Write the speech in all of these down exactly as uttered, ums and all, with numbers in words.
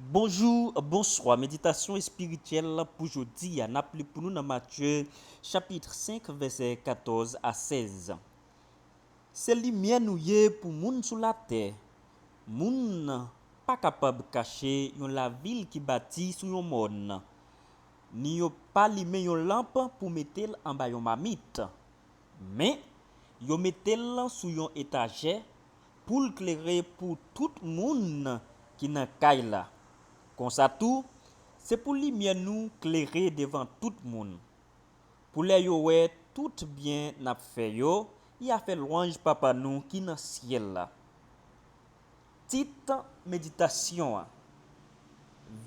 Bonjou, bonswa. Meditasyon espirityèl pou jodi a, n ap li pou nou nan Matye chapit senk, vèsè katòz a sèz. Se limyè nou ye pou moun sou latè. Moun pa kapab kache yon lavil ki bati sou yon mòn, ni yo pa limen yon lanp pou mete l anba yon mamit. Men, yo mete l sou yon etajè pou l klere pou tout moun ki nan kay la. Konsa tou, se pou limyè nou klere devan tout moun, pou lè yo wè tout byen n ap fè yo, y a fè lwanj Papa nou ki nan syèl la. Tit meditasyon an: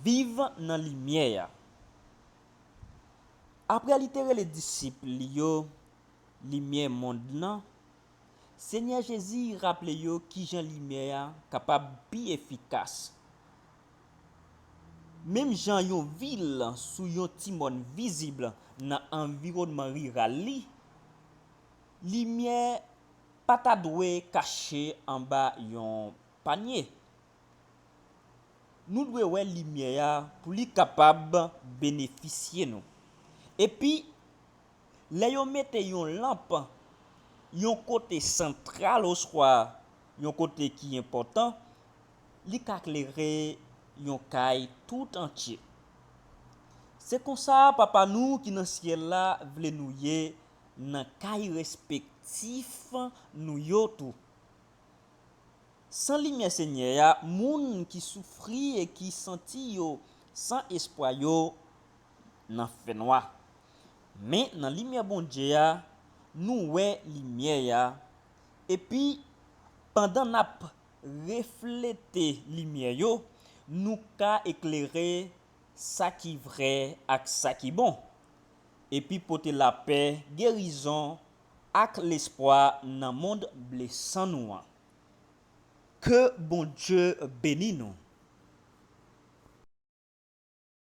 Viv nan limyè a. Apre li te rele disip li yo limyè mond lan, Senyè Jezi raple yo kijan limyè a kapab pi efikas. Menm jan yon vil sou yon ti mòn vizib nan anviwònman riral li, limyè pa ta dwe kache anba yon panye. Nou dwe wè limyè a pou li kapab benefisye nou. Epi, lè yo mete yon lanp yon kote santral oswa yon kote ki enpòtan, li ka klere yon kay tout antye. Se konsa Papa nou ki nan syèl la vle nou ye nan kay respektif nou yo tou. San limyè Senyè a, moun ki soufri e ki santi yo san espwa yo nan fènwa. Men nan limyè Bondye a, nou wè limyè a. Epi, pandan n ap reflete limyè yo, nou ka eklere sa ki vrè ak sa ki bon, epi pote lapè, gerizon, ak lespwa nan mond blesan nou an. Ke Bondye beni nou.